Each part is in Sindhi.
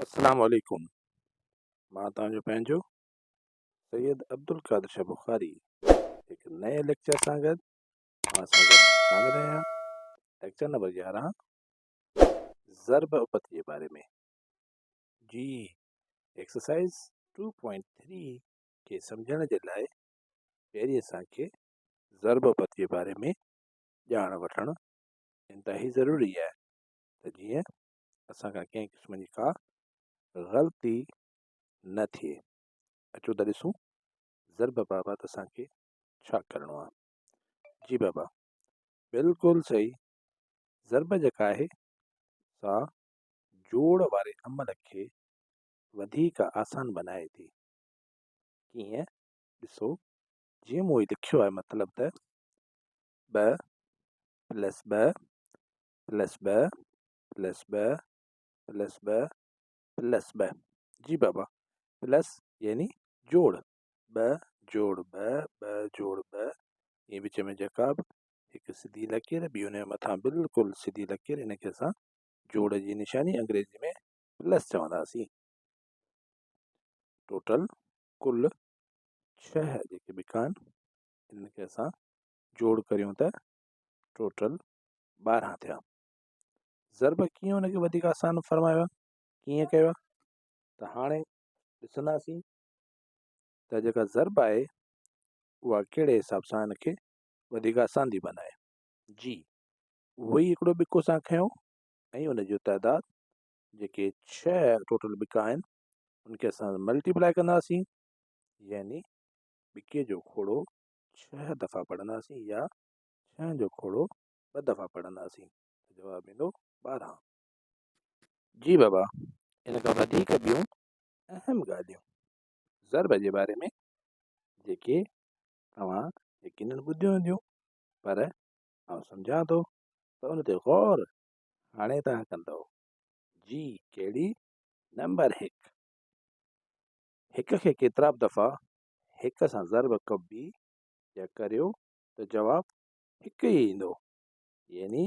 السلام عليڪم مان توهان جو پنهنجو سيد عبدالقادر شاهه بخاري هڪ نئين ليڪچر سان گڏ اوهان سان گڏ شامل آهيان. ليڪچر نمبر 11 ضرب اپت جي باري ۾. جي ايڪسرسائز 2.3 کي سمجهڻ جي لاء پهرين اسان کي ضرب اپت جي باري ۾ ڄاڻ وٺڻ انتهائي ضروري آهي ته جيئن اسان کان ڪنهن قسم جي ڪا غلطي نه ٿئي. اچو ته ڏسون ضرب بابت اسان کي ڇا ڪرڻو آهي. جي بابا بلڪل صحيح، ضرب جيڪا آهي سا جوڙ واري عمل کي وڌيڪ آسان بنائي ٿي. ڪيئن؟ ڏسو جيئن مون هي لکيو آهي، مطلب ته ٻه پلس ٻه پلس ٻه پلس ٻه پلس ٻه پلس ٻه. جي بابا پلس يعني جوڙ، ٻه جوڙ ٻه، ٻه جوڙ ٻه، ائين وچ ۾ جيڪا به هڪ سڌي لڪير ٻي ان جي مٿان بلڪل سڌي لڪير، ان کي اسان جوڙ جي نشاني انگريزي ۾ پلس چونداسين. ٽوٽل ڪل 6 جيڪي ٻڪا آهن انهن کي اسان جوڙ ڪريون ته ٽوٽل 12 ٿيا. ضرب ڪيئن ان کي وڌيڪ آسان فرمايو آهي، ڪيئن ڪيو آهي ته هاڻي ڏسنداسين ته جيڪا ضرب آهي اها ڪهڙي حساب سان ان کي وڌيڪ آسان ٿي بنائي. جي اهو ئي هڪڙو ٻڪو سان کنيو ۽ ان جو تعداد جيڪي 6 ٽوٽل ٻڪا آهن ان کي اسان ملٽيپلائي ڪنداسين، يعني ٻڪي جو کوڙو 6 دفعا پڙهنداسين يا ڇهن جو کوڙو 2 دفعا پڙهنداسين ته جواب ايندو 12. جي بابا ان کان وڌيڪ ٻيون اهم ڳالهيون ضرب جي باري ۾ جيڪي توهان يقينن ٻڌيون هونديون، پر آئون سمجهان ٿو ته ان تي غور هاڻي توهان ڪندؤ. جي ڪهڙي؟ نمبر 1، هڪ کي ڪيترا به دفعا هڪ سان ضرب ڪبي يا ڪريو ته جواب هڪ ئي ايندو، يعني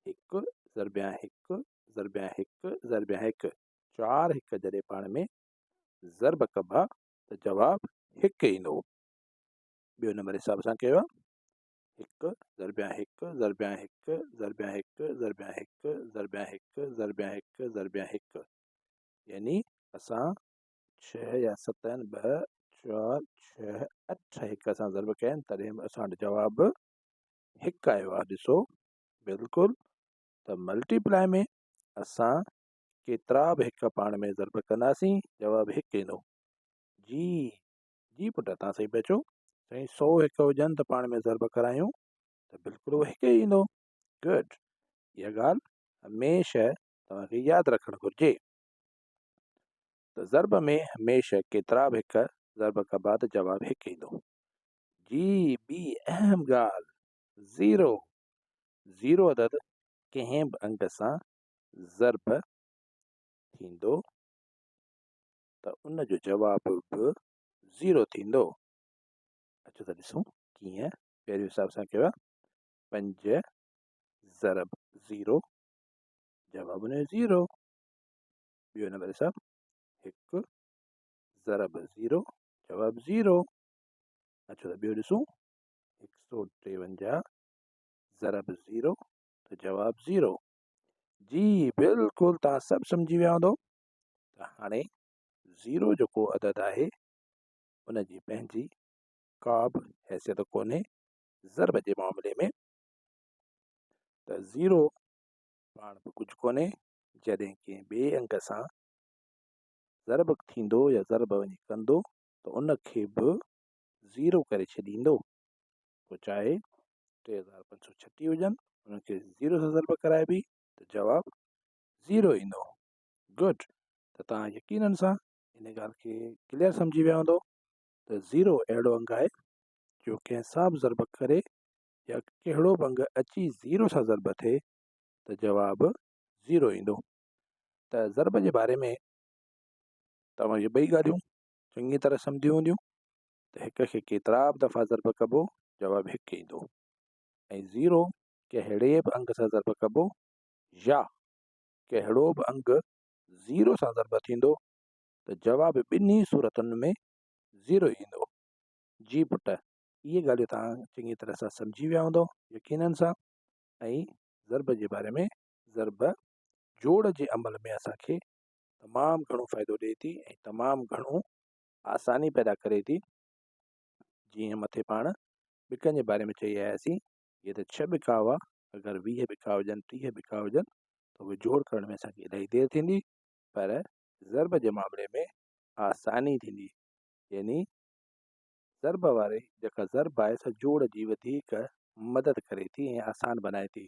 هڪ ضربيان هڪ ضربيان هڪ ضربيان هڪ، 4 هڪ جڏهن پاڻ ۾ ضرب ڪبا ته جواب هڪ ايندو. ٻيو نمبر حساب سان ڪيو آهي، هڪ ضربيان هڪ ضربيان هڪ ضربيان هڪ ضربيان هڪ ضربيان هڪ ضربيان هڪ ضربيان هڪ، يعني اسان 6 يا 7 آهن، 2 4 6 8 هڪ سان ضرب ڪيا آهن، تڏهن به اسان وٽ جواب هڪ آيو آهي. ڏسو بلڪل ته ملٽيپلائي ۾ اسان ڪيترا به هڪ پاڻ ۾ ضرب ڪنداسين جواب هڪ ايندو. جي جي پٽ تان صحيح پيا چئو، سائين 100 هڪ هجن ته پاڻ ۾ ضرب ڪرايون ته بلڪل اهو هڪ ئي ايندو. گڊ، اها ڳالهه هميشه توهان کي ياد رکڻ گهرجي ته ضرب ۾ هميشه ڪيترا به هڪ ضرب ڪبا ته جواب هڪ ايندو. جي ٻي اهم ڳالهه، زيرو، زيرو عدد ڪنهن به انگ سان ضرب ٿيندو ته ان جو جواب به زيرو ٿيندو. اچو ته ڏسون ڪيئن. پهريون حساب سان ڪيو آهي، 5 ضرب زيرو جواب ان جو زيرو. ٻيو نمبر حساب، 1 ضرب زيرو جواب زيرو. اچو ته ٻيو ڏسون، 153 ضرب زيرو ته جواب زيرو. جي بلڪل توهان سڀ سمجهي ويا هوندو ته هاڻي زيرو جيڪو عدد آهي ان جي پنهنجي ڪا به حيثيت ڪونهي ضرب جي معاملي ۾، ته زيرو پاڻ به ڪجهه ڪونهي، جڏهن ڪنهن ٻئي انگ سان ضرب ٿيندو يا ضرب وڃي ڪندو ته ان کي به زيرو ڪري ڇڏيندو، پوء چاهي 3536 هجن، انهن کي زيرو سان ضرب ڪرائبي ته جواب زيرو ايندو. گڊ، ته توهان يقينن سان ان ڳالهه کي ڪليئر سمجهي ويا هوندو ته زيرو اهڙو انگ آهي جو ڪنهن سان به ضرب ڪري يا ڪهڙو به انگ اچي زيرو سان ضرب ٿئي ته جواب زيرو ايندو. ته ضرب جي باري ۾ توهان اهي ٻئي ڳالهيون چڱي طرح سمجهيون هونديون ته هڪ کي ڪيترا به دفعا ضرب ڪبو جواب هڪ ايندو، ۽ زيرو ڪهڙي به انگ سان ضرب ڪبو يا ڪهڙو به انگ زيرو سان ضرب ٿيندو ته جواب ٻنهي صورتن ۾ زيرو ئي ايندو. جي پٽ، اهي ڳالهيون توهان چڱي طرح سان سمجهي ويا هوندؤ يقينن سان ۽ ضرب جي باري ۾ ضرب جوڙ جي عمل ۾ اسان کي تمام گهڻو فائدو ڏئي ٿي ۽ تمام گهڻو آساني پيدا ڪري ٿي. جيئن مٿي پاڻ ٻڪن جي باري ۾ چئي آياسين، اهي ته ڇهه ٻڪا هئا، اگر 20 ٻڪا هجن، 30 ٻڪا هجن ته اهي جوڙ ڪرڻ ۾ اسان کي الاهي دير ٿيندي، پر ضرب جي معاملي ۾ آساني ٿيندي. يعني ضرب واري جيڪا ضرب آهي سا جوڙ جي وڌيڪ مدد ڪري ٿي ۽ آسان بنائي ٿي.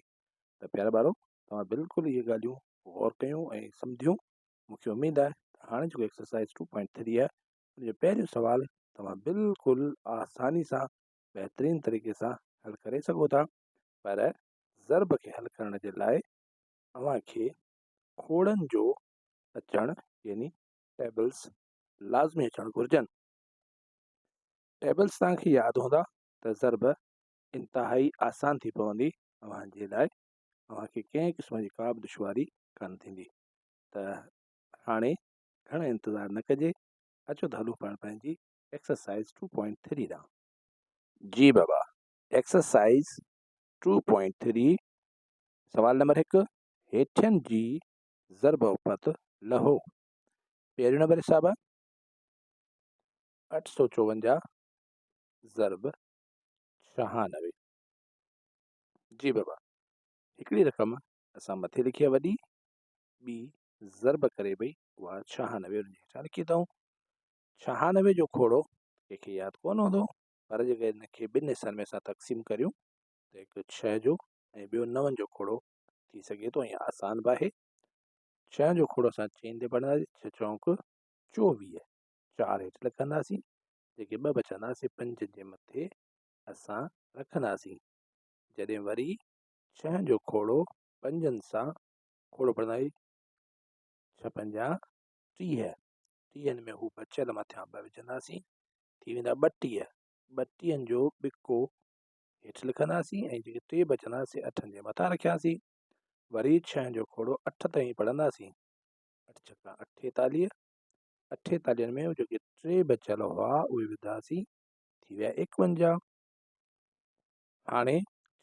ته پيارا ٻارو، توهان بلڪل اهي ڳالهيون غور ڪيون ۽ سمجهيون. مون کي اميد آهي ته هاڻي جيڪو ايڪسرسائز 2.3 آهي ان جو پهريون سوال توهان بلڪل آساني سان بهترين طريقي سان حل ڪري سگهو ٿا. پر ضرب کي حل ڪرڻ جي لاء اوهان کي کوڙن جو اچڻ يعني ٽيبلز لازمي اچڻ گهرجن. ٽيبلز توهان کي ياد هوندا ته ضرب انتهائي آسان ٿي پوندي اوهان جي لاء، اوهان کي ڪنهن قسم جي ڪا به دشواري ڪانه ٿيندي. ته هاڻي گهڻو انتظار نه ڪجي، اچو ته هلون پاڻ پنهنجي ايڪسرسائز 2.3 ڏانهن. جي بابا، ايڪسرسائز 2.3 سوال نمبر 1، هيٺين جي ضرب اپت لهو. پهريون نمبر حساب آهي 854 ضرب 96. جي بابا، هڪڙي رقم اسان مٿي لکي آهي وڏي، ٻي ضرب ڪري پئي اها 96 ان جي هيٺان لکي اٿئون. 96 جو کوڙو ڪنهن کي ياد ڪونه هوندو، پر جيڪڏهن هن کي ٻن حصن ۾ اسان تقسيم ڪريون ته هڪ 6 جو ۽ ٻيو نون جو کوڙو ٿي سگهي ٿو ۽ آسان به آهي. 6 جو کوڙو اسان چئن تي پڙهنداسين، ڇهه چونڪ 24، 4 هيٺ لکنداسين، جيڪي 2 بچندا سي 5 جي مٿي اسان رکنداسين. جڏهن وري 6 جو کوڙو پنجن سان کوڙو پڙهنداسين، ڇهه پنجا 30، ٽيهن ۾ هو بچيل مٿيان 2 وجهنداسين، ٿي ويندا 32، ٻٽيهن جو ٻڪو هيٺ لکنداسين ۽ جيڪي 3 بچندا سي اٺن جي مٿان رکياسين. وري 6 جو کوڙو 8 تائين پڙهنداسين، اٺ ڇڪا اٺيتاليهه، اٺيتاليهن ۾ جيڪي 3 بچيل هئا اهي وڌاسين، ٿي ويا 51. هاڻي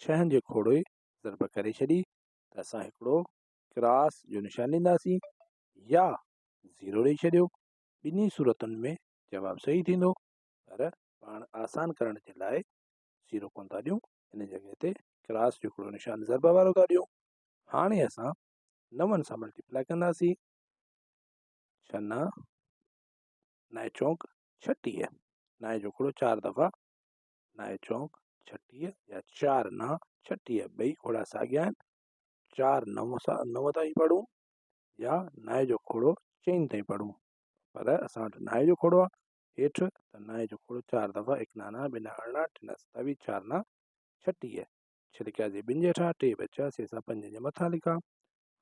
6 جي کوڙي ضرب ڪري ڇڏي ته اسان هڪڙو ڪراس جو نشان ڏينداسين يا زيرو ڏئي ڇڏيو، ٻنهي صورتن ۾ جواب صحيح ٿيندو، پر پاڻ آسان ڪرڻ جي لاء زيرو ڪونه ٿا ڏيون، ان جڳهه تي ڪراس جو هڪڙو نشان ضرب وارو ٿا ڏيون. هاڻي اسان نون سان ملٽيپلائي ڪنداسين، ڇهه نو، نائي چونڪ 36، نائي جو کوڙو 4 دفعا، نائي چونڪ 36 يا 4 9 36، ٻئي کوڙا ساڳيا آهن. 4 9 سان 9 تائين پڙهون يا نائي جو کوڙو چئن تائين پڙهون، پر اسان وٽ نائي جو کوڙو آهي هيٺ ته نائي جو کوڙو 4 دفعا، هڪ نو نو، ٻه نو 18، ٽي نو 27، 4 9 36، ڇهه لکياسين ٻن جي هيٺان، 3 بچيا سي اسان 5 جي مٿان لکيا.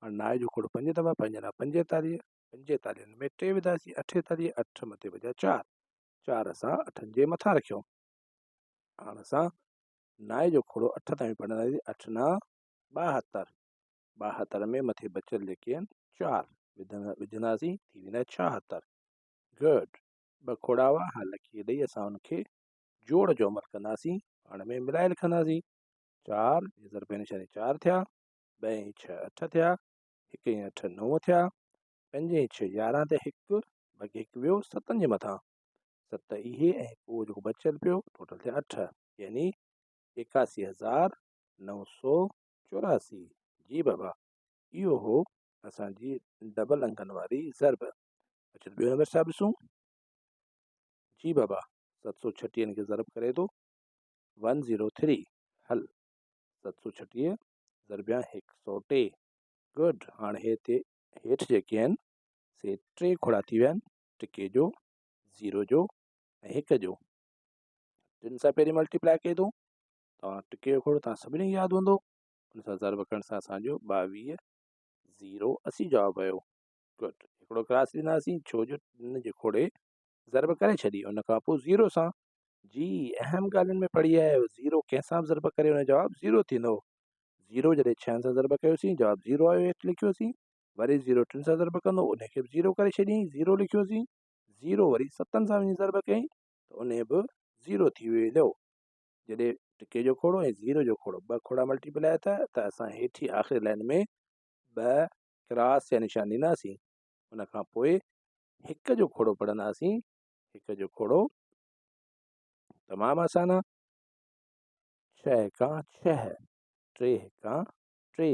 هاڻي نائي جو کوڙو 5 دفعا، پنج نو 45، پنجيتاليهن ۾ 3 وڌاسين 48، 8 مٿي بچيا 4، 4 اسان اٺن جي مٿان رکيو. هاڻ اسان نائي جو کوڙو 8 تائين پڙهنداسين، اٺ نو 72، 72 ۾ مٿي بچيل جيڪي آهن 4 وجهنداسين، ٿي ويندا 76. گڊ، 2 کوڙا هئا، هاڻ لکي ڏئي اسان ان کي جوڙ جو عمل ڪنداسين، پاڻ ۾ ملائي لکنداسين. 4 ضرب جي نشاني 4 ٿيا، 2 ۽ 6 8 ٿيا، 1 ۽ 8 9 ٿيا، 5 ۽ 6 11 تي 1 باقي 1 ويو ستن جي مٿان، 7 اهي ۽ پوء جيڪو بچيل پيو ٽوٽل ٿيا 8، يعني 81984. جي بابا، اهو هو اسان جي ڊبل انگن واري ضرب. اچو ته ٻيو نمبر حساب ڏسون. جي بابا، 736 کي ضرب ڪري ٿو 103، حل 736 ضربيان 103. گڊ، هاڻي هتي هيٺ جيڪي آهن سي 3 کوڙا ٿي ويا آهن، ٽڪي جو، زيرو جو ۽ هڪ جو. ٽن سان پهرين ملٽيپلائي ڪئي اٿئون، توهان ٽڪي جو کوڙو توهان سڀني کي ياد هوندو، ان سان ضرب ڪرڻ سان اسانجو 22 0 80 جواب آيو. گڊ، هڪڙو ڪراس ڏينداسين ڇو جو ٽن جي کوڙي ضرب ڪري ڇڏي، ان کان پوء زيرو سان. جي اهم ڳالهين ۾ پڙهي آيا آهيو، زيرو ڪنهن سان به ضرب ڪري ان جو جواب زيرو ٿيندو. زيرو جڏهن ڇهن سان ضرب ڪيوسين جواب زيرو آيو، هيٺ لکيوسين. وري زيرو ٽن سان ضرب ڪندو ان کي به زيرو ڪري ڇڏيائين، زيرو لکيوسين، زيرو وري ستن سان وڃي ضرب ڪيائين ته ان به زيرو ٿي ويندو. جڏهن ٽڪي جو کوڙو ۽ زيرو جو کوڙو ٻه کوڙا ملٽيپلائي ٿيا ته اسان هيٺين آخري لائن ۾ ٻه ڪراس جا نشان ڏينداسين. ان کان پوء هڪ جو کوڙو پڙهنداسين. هڪ جو کوڙو تمام آسان آهي. ڇهه هڪان ڇهه، ٽي هڪان ٽي،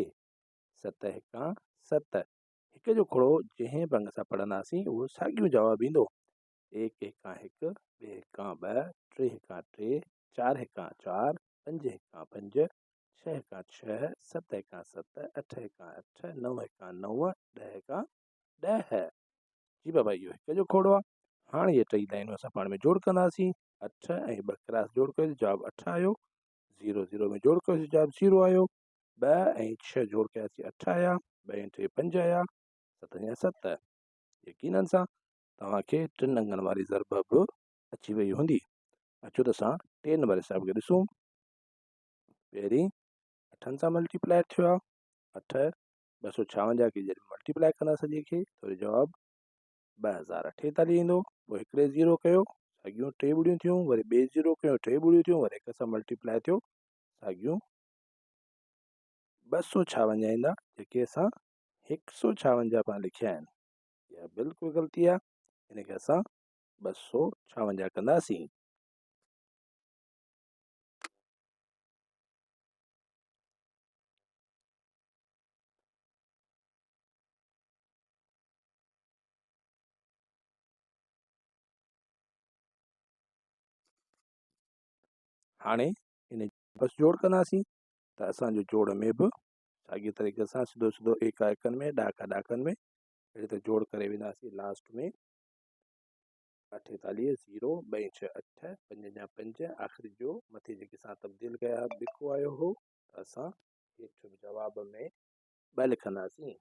ست هڪان ست. هڪ جو کوڙو جنهن به انگ سان پڙهنداسين اهو ساڳيو جواب ايندو. ايڪ هڪان هڪ، ٻه هڪان ٻه، ٽي هڪان ٽي، چار هڪان چار، پنج هڪان پنج، ڇهه هڪان ڇهه، ست هڪان ست، اٺ هڪان اٺ، نو هڪان نو، ڏهه هڪان ڏهه. جي بابا اهو هڪ جو کوڙو آهي. هاڻ اهي ٽئي لائنون اسان پاڻ ۾ جوڙ ڪنداسين. اٺ ۽ ٻه ڪراس جوڙ ڪيوسين جواب اٺ آيو. زيرو زيرو ۾ جوڙ ڪيوسين جواب زيرو آيو. ٻه ۽ ڇهه جوڙ ڪياسين اٺ آيا، ٻه ۽ ٽي پنج آيا، ست ۽ ست. يقينن سان توهان کي ٽن انگن واري ضرب به اچي وئي هوندي. اچو ته اسان ٽي نمبر حساب کي ڏسون. پهرين اٺن سان ملٽيپلائي ٿيو آهي. اٺ 256 کي جڏهن ملٽيپلائي ڪندا سڄي کي ته وري جواب 2048 ايندو. پوء هڪڙي زيرو ڪيو ساڳيون ٽي ٻڙيون ٿيون، وري ٻئي زيرو ڪيو ٽي ٻڙيون ٿيون، وري هڪ سان ملٽيپلائي ٿيو ساڳيون 256 ايندا، جيڪي اسان 156 پاڻ لکيا آهن. اها بلڪل غلطي آهي، ان کي اسان 256 ڪنداسين. هاڻي ان بس جوڙ ڪنداسين ته اسان جو جوڙ ۾ به ساڳي طريقي سان سڌو سڌو ايڪا ايڪن ۾ ڏاڪا ڏاڪن ۾ اهڙي طرح جوڙ ڪري وينداسين. لاسٽ ۾ 48 زيرو ٻه ڇهه اٺ پنج جا پنج، آخري جو مٿي جيڪي اسان تبديل ڪيا بڪو آيو هو ته اسان هيٺ به جواب ۾ ٻه لکنداسين.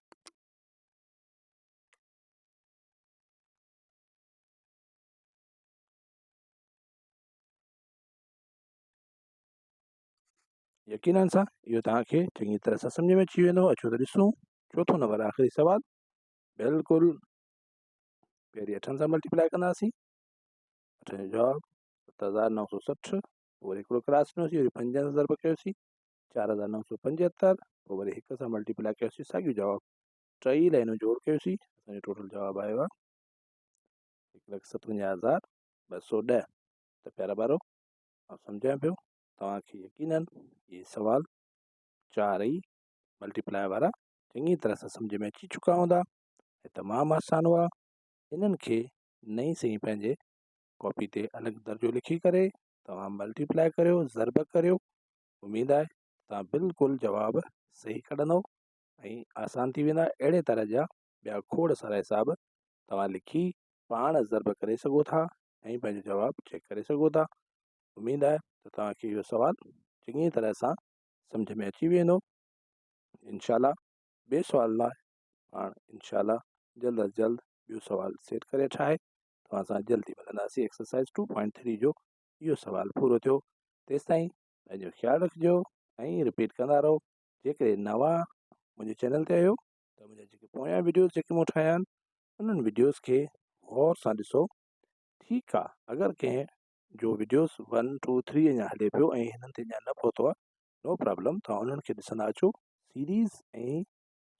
يقينن سان اهو توهان کي چڱي طرح سان سمجھ ۾ اچي ويندو. اچو ته ڏسون چوٿون نمبر آخري سوال. بلڪل پهرين اٺن سان ملٽيپلائي ڪنداسين. اٺن جو جواب 7960، پوء وري هڪڙو ڪراس ڏنوسين، وري پنجن سان ضرب ڪيوسين 4975، پوء وري هڪ سان ملٽيپلائي ڪيوسين ساڳيو جواب. ٽئي لائنون جوڙ ڪيوسين، اسان جو ٽوٽل جواب آيو آهي 157210. ته پيارا ٻارو آئون سمجهان پيو توهان کي يقينن اهي سوال چار ئي ملٽيپلائي وارا چڱي طرح سان سمجهه ۾ اچي چڪا هوندا ۽ تمام آسان هئا. انهن کي نئين سئي پنهنجي ڪاپي تي الڳ درجو لکي ڪري توهان ملٽيپلائي ڪريو، ضرب ڪريو. اميد آهي توهان بلڪل جواب صحيح ڪڍندو ۽ آسان ٿي ويندا. اهڙي طرح جا ٻيا کوڙ سارا حساب توهان لکي پاڻ ضرب ڪري سگهو ٿا ۽ پنهنجو جواب چيڪ ڪري سگهو ٿا. اميد آهي ته توهان کي اهو سوال چڱي طرح سان سمجهه ۾ اچي ويندو. انشاء الله ٻئي سوال لاء پاڻ انشاء الله جلد از جلد ٻيو سوال سيٽ ڪري ٺاهي توهان سان جلدي ملنداسين. ايڪسرسائز 2.3 جو اهو سوال پورو ٿيو. تيستائين پنهنجو خيال رکجو ۽ رپيٽ ڪندا رهو. جيڪڏهن نوان منهنجي چينل تي آهيو ته منهنجا جيڪي پويان وڊيوز جيڪي مون ٺاهيا آهن انهن وڊيوز کي غور سان ڏسو. ٺيڪ آ اگر ڪنهن جو وڊيوز 1 2 3 اڃا هلي پيو ۽ هنن تي اڃا نه پهتو آ، نو پرابلم، توهان انهن کي ڏسندا اچو سيريز ۽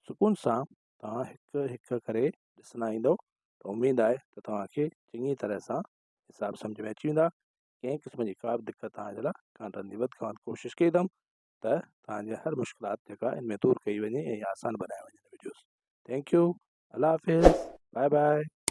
سڪون سان توهان هڪ هڪ ڪري ڏسندا ايندو ته اميد آهي ته توهان کي چڱي طرح سان حساب سمجھ ۾ اچي ويندا. ڪنهن قسم جي ڪا به دقت توهان جي لاء ڪانه رهندي. وڌ کان وڌ ڪوشش ڪئي اٿم ته توهان جي هر مشڪلات جيڪا ان ۾ دور ڪئي وڃي ۽ آسان بنايا وڃن videos. Thank you, Allah Hafiz, bye bye.